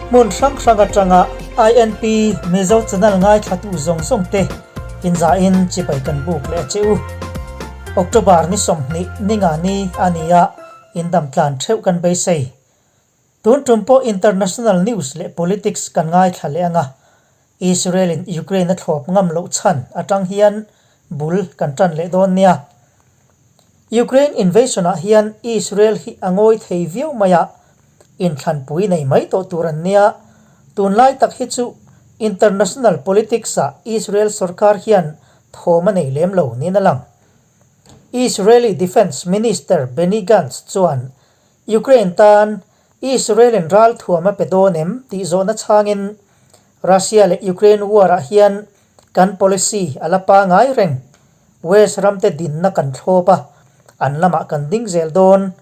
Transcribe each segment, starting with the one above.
Hmun hrang hrang atanga INP Mizo channel ngaithlatu zawng zawng te inzahin chibai kan buk leh a che u. October ni 20 ninga ni a ni a, indam tlan theuh kan beisei. Tun tum pawh international news leh politics kan ngaithla leh anga, Israel in Ukraine a thlawp ngam loh chhan atang hian bul kan tan leh dawn nia. Ukraine invasion ah hian Israel hi a ngawi thei viau mai a, inthlanpui nei mai tawh tur an nia. Tunlai tak hi chu international politics ah Israel sorkar hian thawm a nei lem lo niin a lang. Israeli Defence Minister Benny Gantz chuan Ukraine tan Israel-in ral thuam a pe dawn em tih zawhna chhangin Russia leh Ukraine war-ah hian kan policy a la pangai reng. West ramte dinna kan thlawp a, an lamah kan ding zel dawn.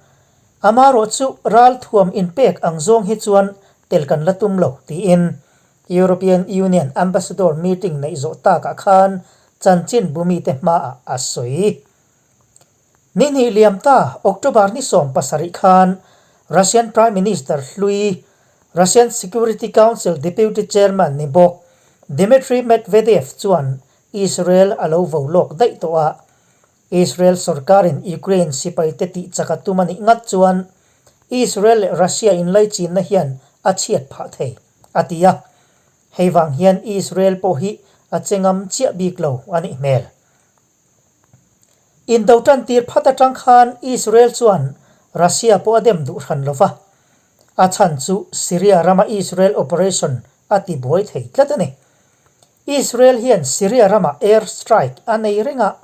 Amarawh chu ral thuam inpek ang zawng hi chuan tel kan la tum lo, tiin European Union Ambassador meeting neih zawh takah khan chanchin bumite hmaah a sawi. Ni hnih liam ta October ni 17 khan Russian Prime Minister hlui, Russian Security Council Deputy Chairman ni bawk Dmitry Medvedev chuan Israel a lo vo lawk daih tawh a. Israel sorkarin Ukraine sipaite tih chak a tum a nih ngat chuan Israel leh Russia inlaichinna hian a chhiat phah thei, a ti a. Hei vang hian Israel pawh hi a che ngam chiah bik lo a nih hmel. Indo tan tir phat atang khan Israel chuan Russia pawh a dem duh hran lo va, a chhan chu Syria rama Israel operation a ti buai thei tlat a ni. Israel hian Syria ramah air strike a nei reng a,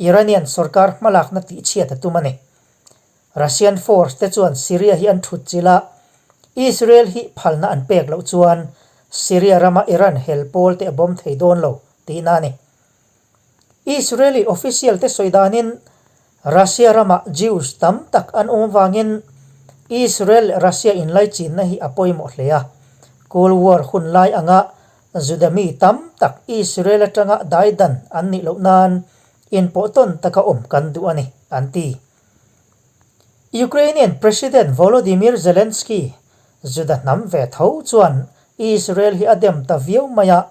Iranian sorkar hmalakna tihchhiat a tum a ni. Russian force te chuan Syria hi an thut chilh a, Israel hi phalna an pek loh chuan Syria rama Iran hel pawl te a bomb thei dawn lo tihna a ni. Israeli official te sawi danin Russia ramah Jews tam tak an awm avangin Israel leh Russia inlaichinna hi a pawimawh hle a. Cold War hun lai anga Juda mi tam tak Israel atanga daidan an nih loh nan inpawhtawn taka awm kan duh a ni, an ti. Ukrainian President Volodymyr Zelensky, Juda hnam ve tho chuan Israel hi a dem ta viau mai a.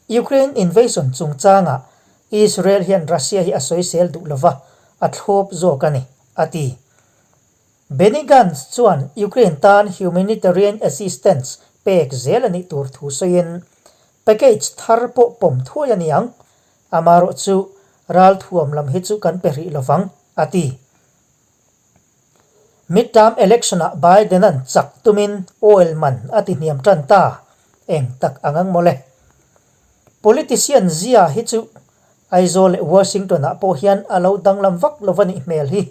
Ukraine invasion chungchangah Israel hian Russia hi a sawisel duh lova, a thlawp zawk a ni, a ti. Benny Gantz chuan Ukraine tan humanitarian assistance pek zel a nih tur thu sawiin, package thar pawh pawm thuai a ni ang, amarawh chu ralthuam lam hi chu kan pe rih lovang, a ti. Midterm election-ah Biden-a'n chak tumin oil man a ti hniam tan ta, eng tak ang ang mawle. Politician zia hi chu Aizawl leh Washington-ah pawh hian a lo danglam vak lo va nih hmel hi.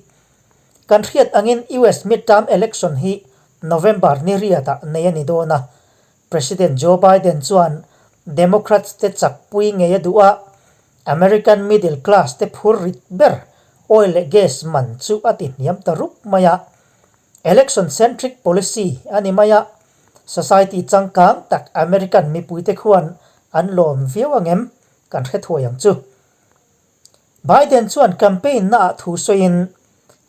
Kan hriat angin US midterm election hi November ni riatah nei a ni dawn a, President Joe Biden chuan Democrats te chakpui ngei a duh a, American middle class te phur rit ber oil leh gas man chu a ti hniam ta rup mai a. Election centric policy a ni mai a, society changkang tak American mipuite khuan an lawm viau angem kan hre thuai ang chu. Biden chuan campaign naah thu sawiin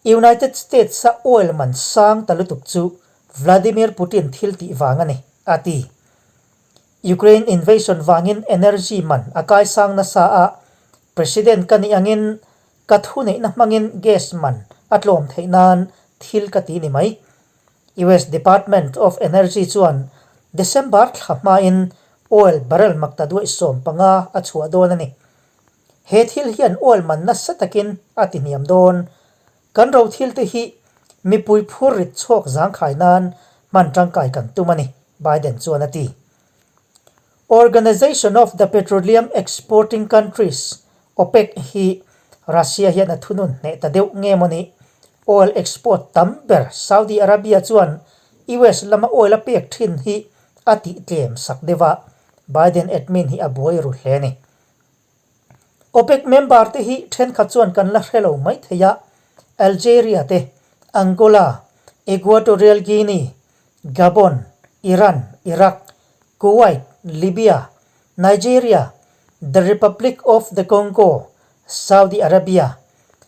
United States a oil man sang ta lutuk chu Vladimir Putin thil tih vang a ni, a ti. Ukraine invasion vangin energy man a kaisang nasa a, President ka nih angin ka thuneihna hmangin gas man a tlawm theih nan thil ka ti ni mai. US Department of Energy chuan December thla hmain oil barrel makta duaih 15 a chhuah dawn a ni. He thil hian oil man nasa takin a ti hniam dawn. Kan ro thil te hi mipui phur rit chhuak zangkhai nan hman tangkai kan tum a ni, Biden chuan a ti. Organization of the Petroleum Exporting Countries, OPEC, hi Russia hian a thunun hneh ta deuh nge maw ni? Oil export tam ber Saudi Arabia chuan US lama oil a pek thin hi a tih tlem sak deuh a, Biden admin hi a buai ru hle a ni. OPEC member te hi thenkhat chuan kan la hre lo mai thei a, Algeria te, Angola, Equatorial Guinea, Gabon, Iran, Iraq, Kuwait, Libya, Nigeria, The Republic of the Congo, Saudi Arabia,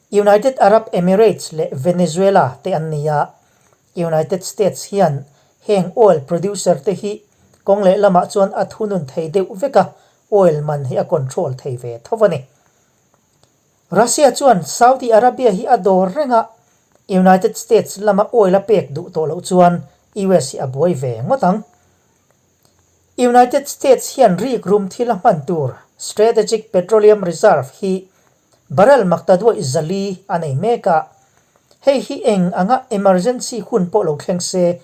United Arab Emirates leh Venezuela te an ni a. United States hian Heng oil producer te hi kawng leh lamah chuan a thunun thei deuh vek a, oil man hi a control thei ve tho a ni. Russia chuan Saudi Arabia hi a dawr reng a, United States lama oil a pek duh tawh loh chuan US hi a buai ve ngawt ang. United States hian rik rum thil a hman tur Strategic Petroleum Reserve hi barrel maktaduaih 400 a nei mek a, hei hi eng anga emergency hun pawh lo thleng se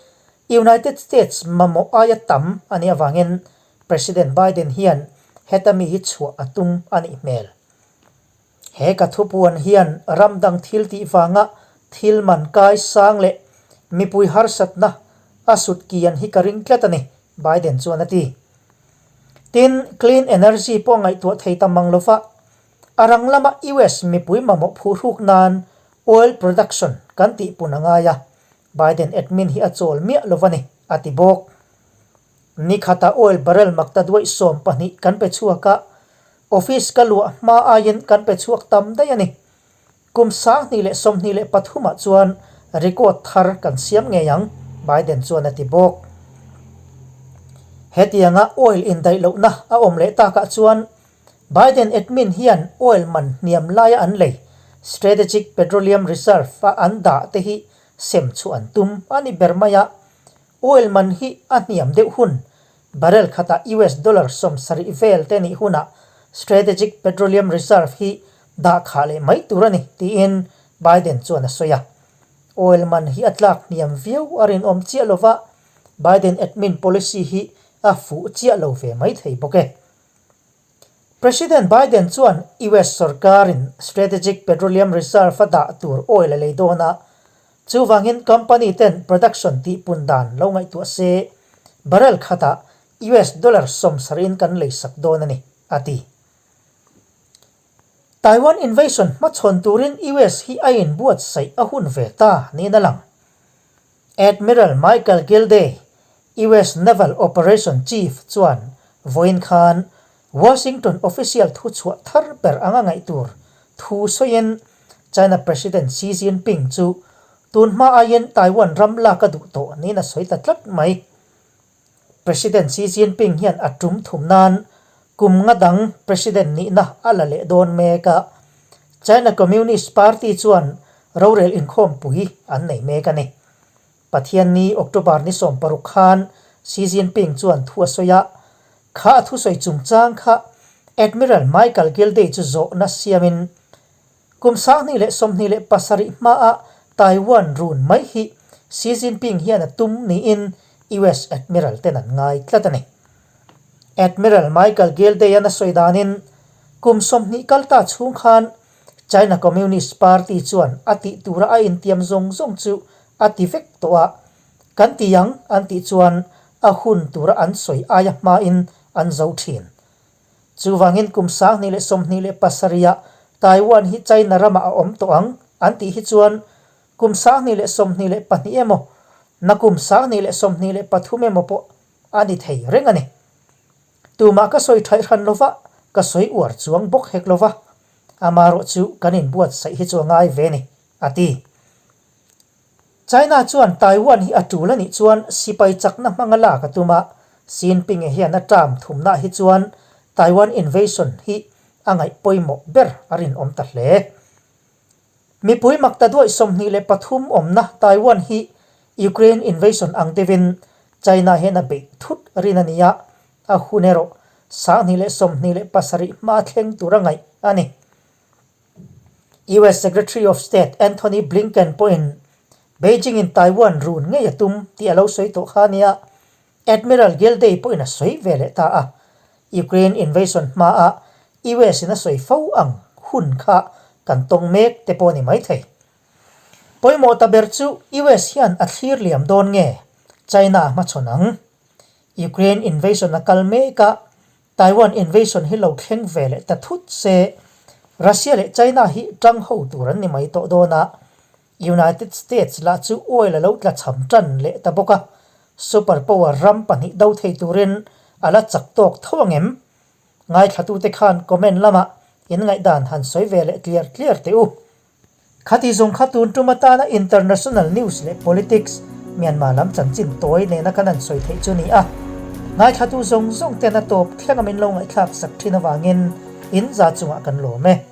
United States mamawh aia tam a nih avangin President Biden hian heta mi hi chhuah a tum a nih hmel. He ka thupuan hian ram dang thil tih vanga thil man kai sang leh mipui harsatna a sut kian hi ka ring tlat a ni, Biden chuan a ti. Tin, clean energy pawh ngaihtuah thei ta mang lova, a rang lama US mipui mamawh phuhruk nan oil production kan tihpun a ngai a, Biden admin hi a chawl miah lova ni, a ti bawk. Ni khata oil barrel makta duaih 12 kan pe chhuak a, office ka luah hma aiin kan pe chhuak tam daih a ni. Kum 2023 ah chuan record thar kan siam ngei ang, Biden chuan a ti bawk. Hetianga oil indaih lohna a awm leh takah chuan Biden admin hian oil man hniam laia an lei, Strategic Petroleum Reserve a an dah te hi sem chhuah an tum a ni ber mai a. Oil man hi a hniam deuh hun, barrel khatah US dollar 70 vel te nih hunah Strategic Petroleum Reserve hi dah khah leh mai tur a ni, tiin Biden chuan a sawi a. Oil man hi a tlak hniam viau a rinawm chiah lova, Biden admin policy hi a fuh chiah lo ve mai thei bawk e. President Biden chuan US sorkarin Strategic Petroleum Reserve a dah tur oil a lei dawn a, chuvangin company ten production tihpun dan lo ngaihtuah se, barrel khatah US dollar 70 in kan lei sak dawn a ni, a ti. Taiwan invasion hmachhawn turin US hi a inbuatsaih a hun ve ta niin a lang. Admiral Michael Gilday, US Naval Operation Chief chuan vawiin khan Washington official thuchhuah thar ber anga ngaih tur thu sawiin China President Xi Jinping chu tun hma aiin Taiwan ram lak a duh tawh niin a sawi ta tlat mai. President Xi Jinping hian a tum thum nan kum nga dang President nihna a la leh dawn mek a, China Communist Party chuan rorel inkhawmpui an nei mek a ni. Pathianni October ni 16 khan Xi Jinping chuan thu a sawi a, kha a thusawi chungchang kha Admiral Michael Gilday chu zawhna siamin Kum 2027 hmaah Taiwan run mai hi Xi Jinping hian a tum niin US Admiral ten an ngai tlat a ni. Admiral Michael Gilday-a'n a sawi danin, kum 20 kal ta chhung khan China Communist Party chuan a tih tura a intiam zawng zawng chu a ti vek tawh a, kan ti ang an tih chuan a hun tura an sawi aia hmain an zo thin. Chuvangin kum 2027 ah Taiwan hi China ramah a awm tawh ang an tih hi chuan kum 2022 emaw na kum 2023 emaw pawh a ni thei reng a ni. Tumah ka sawi thaih hran lova, ka sawi uar chuang bawk hek lova, amarawh chu kan inbuatsaih hi chu a ngai ve ni, a ti. China chuan Taiwan hi a tul a nih chuan sipai chakna hmanga lak a tum a, Xi Jinping-a hian a term thumnaah hi chuan Taiwan invasion hi a ngaih pawimawh ber a rinawm ta hle. Mipui makta duaih 23 awmna Taiwan hi Ukraine invasion ang deuhin China hian a beih thut rin a ni a, a hun erawh 2027 hma thleng tur a ngaih a ni. US Secretary of State Anthony Blinken pawhin Beijing-in Taiwan run ngei a tum tih a lo sawi tawh kha a nia. Admiral Gilday pawhin a sawi ve leh ta a. Ukraine invasion hmaah US-in a sawi fo ang hun kha kan tawng mek te pawh a ni maithei. Pawimawh ta ber chu US hian a thlir liam dawn nge China a hmachhawn ang? Ukraine invasion a kal mek a, Taiwan invasion hi lo thleng ve leh ta thut se, Russia leh China hi tang ho tur an ni mai tawh dawn a, United States lah chu oil a lo tla cham tan leh ta bawk a, super power ram pahnih do thei turin a la chak tawk tho ang em? Ngaithlatute khan comment lamah in ngaihdan han sawi ve leh tliar tliar teh u. Khati zawng kha tun tum atana international news leh politics. Myanmar lam chanchin tawi nena kan han sawi theih chu ni a. Ngaithlatu zawng zawng ten a tawp thleng a min lo ngaihthlak sak thin avangin in za chungah kan lawm e.